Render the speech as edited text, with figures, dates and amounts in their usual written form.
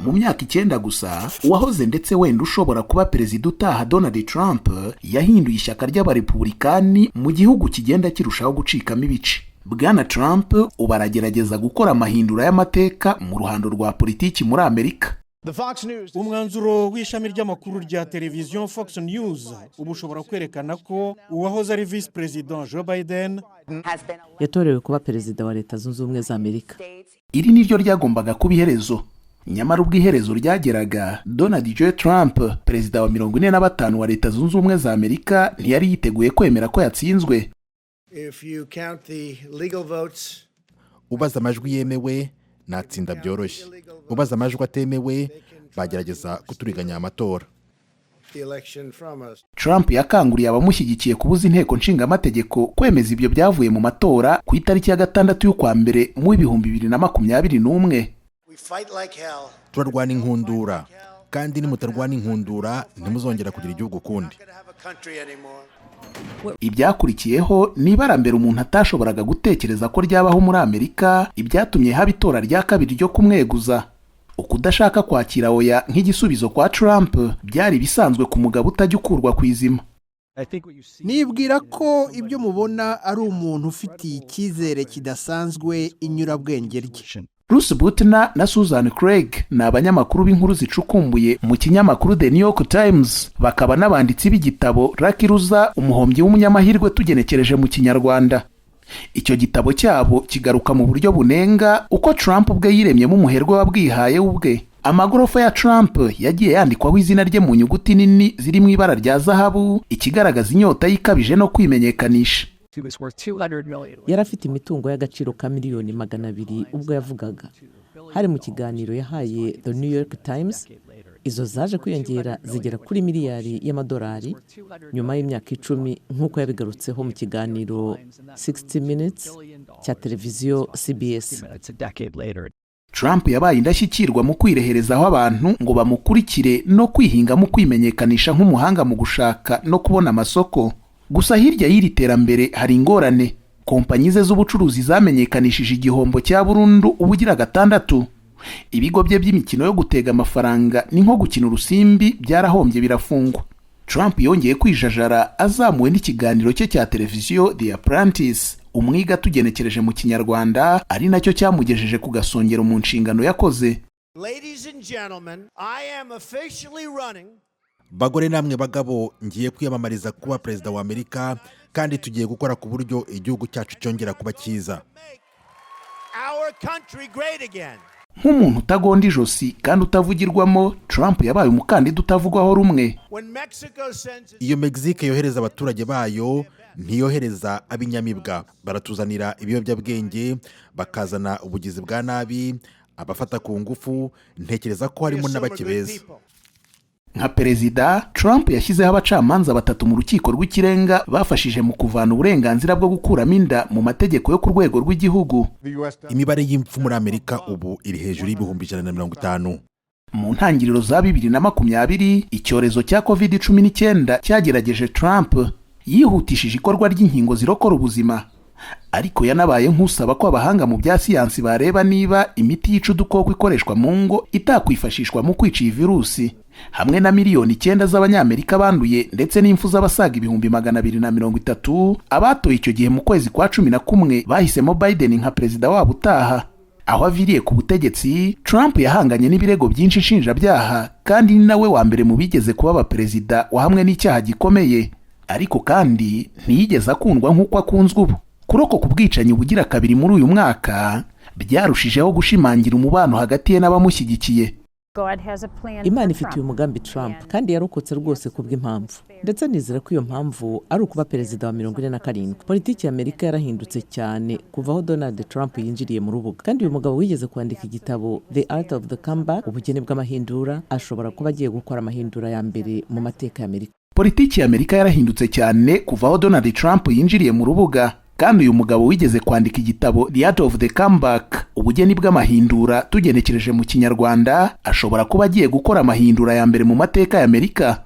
Mu myaka 9 gusa, uwahoze ndetse wenda ushobora kuba perezida utaha, Donald Trump, yahinduye ishyaka ry'Abarepubulikani mu gihugu kigenda kirushaho gucikamo ibice. Bwana Trump ubu aragerageza gukora amahindura y'amateka mu ruhando rwa politiki muri Amerika. Umwanzuro w'ishami ry'amakuru rya televiziyo Fox News ubu ushobora kwerekana ko uwahoze ari Visi Perezida Joe Biden yatorewe kuba perezida wa Leta Zunze Ubumwe za Amerika. Iri ni ryo ryagombaga kuba iherezo. Nyamara ubwo iherezo ryageraga, Donald J Trump, perezida wa 45 wa Leta Zunze Ubumwe za Amerika, ntiyari yiteguye kwemera ko yatsinzwe. Ubaza amajwi yemewe, natsinda byoroshye. Ubaza amajwi atemewe, bagerageza kuturiganya amatora. Trump yakanguriye abamushyigikiye kubuza Inteko Nshingamategeko kwemeza ibyo byavuye mu matora ku itariki ya 6 y'ukwa mbere mu 2021. Turarwana inkundura, kandi nimutarwana inkundura ntimuzongera kugira igihugu ukundi. Ibyakurikiyeho ni ibara mbere umuntu atashoboraga gutekereza ko ryabaho muri Amerika, ibyatumye haba itora rya kabiri ryo kumweguza. Ukudashaka kwakira oya nk'igisubizo kwa Trump byari ibisanzwe ku mugabo utajya ukurwa ku izima. Nibwira ko ibyo mubona ari umuntu ufitiye icyizere kidasanzwe inyurabwenge rye. Bruce Butner na Susan Craig ni abanyamakuru b'inkuru zicukumbuye mu kinyamakuru The New York Times, bakaba n'abanditsi b'igitabo Lucky Loser, umuhombyi w'umunyamahirwe tugenekereje mu Kinyarwanda. Icyo gitabo cyabo kigaruka mu buryo bunenga uko Trump ubwe yiremyemo umuherwe wabwihaye ubwe. Amagorofa ya Trump yagiye yandikwaho izina rye mu nyuguti nini ziri mu ibara rya zahabu, ikigaragaza inyota yikabije no kwimenyekanisha. Yari afite imitungo y'agaciro ka miliyoni 200 ubwo yavugaga, hari mu kiganiro yahaye The New York Times. Izo zaje kwiyongera zigera kuri miliyari y'amadolari nyuma y'imyaka 10, nk'uko yabigarutseho mu kiganiro 60 Minutes cya televiziyo CBS. Trump yabaye indashyikirwa mu kwireherezaho abantu ngo bamukurikire no kwihinga mu kwimenyekanisha nk'umuhanga mu gushaka no kubona amasoko. Gusa hirya y'iri terambere hari ingorane. Kompanyi ze z'ubucuruzi zamenyekanishije igihombo cya burundu ubugira gatandatu. Ibigo bye by'imikino yo gutega amafaranga, ni nko gukina urusimbi, byarahombye birafungwa. Trump yongeye kwijajara azamuwe n'ikiganiro cye cya televiziyo The Apprentice, umwiga tugenekereje mu Kinyarwanda, ari nacyo cyamugejeje ku gasongero mu nshingano yakoze. Ladies and gentlemen, I am officially running. Bagore namwe bagabo, ngiye kwiyamamariza kuba perezida wa Amerika, kandi tugiye gukora ku buryo igihugu cyacu cyongera kuba cyiza. Our country great again. Nk'umuntu utagonda ijosi kandi utavugirwamo, Trump yabaye umukandida utavugwaho rumwe. When Mexico sends its Iyo Mexique yohereza abaturage bayo, ntiyohereza ab'inyamibwa. Baratuzanira ibiyobyabwenge, bakazana ubugizi bwa nabi, abafata ku ngufu. Ntekereza ko harimo n'abake beza. Nka perezida, Trump yashyizeho abacamanza batatu mu Rukiko rw'Ikirenga bafashije mu kuvana uburenganzira bwo gukuramo inda mu mategeko yo ku rwego rw'igihugu. Imibare y'impfu muri Amerika ubu iri hejuru y'150,000. Mu ntangiriro za 2020, icyorezo cya COVID-19 cyagerageje Trump. Yihutishije ikorwa ry'inkingo zirokora ubuzima, ariko yanabaye nk'usaba ko abahanga mu bya siyansi bareba niba imiti yica udukoko ikoreshwa mu ngo itakwifashishwa mu kwica iyi virusi. Hamwe na miliyoni 9 z'Abanyamerika banduye ndetse n'impfu z'abasaga 230,000, abatoye icyo gihe mu kwezi kwa 11 bahisemo Biden nka perezida wabo utaha. Aho aviriye ku butegetsi, Trump yahanganye n'ibirego byinshi nshinjabyaha, kandi ni nawe wa mbere mu bigeze kuba abaperezida wahamwe n'icyaha gikomeye. Ariko kandi ntiyigeze akundwa nk'uko akunzwe ubu. Kurokoka ubwicanyi bugira kabiri muri uyu mwaka byarushijeho gushimangira umubano hagati ye n'abamushyigikiye. Imana ifitiye umugambi Trump, kandi yarokotse rwose kubw'impamvu, ndetse nizera ko iyo mpamvu ari ukuba perezida wa 47. Politiki ya Amerika yarahindutse cyane kuva aho Donald Trump yinjiriye mu rubuga, kandi uyu mugabo wigeze kwandika igitabo The Art of the Comeback, ubugeni bw'amahindura, ashobora kuba agiye gukora amahindura ya mbere mu mateka ya Amerika. Politiki ya Amerika yarahindutse cyane kuva aho Donald Trump yinjiriye mu rubuga, kandi uyu mugabo wigeze kwandika igitabo The Art of the Comeback, ubugeni bw'amahindura tugenekereje mu Kinyarwanda, ashobora kuba agiye gukora amahindura ya mbere mu mateka ya Amerika.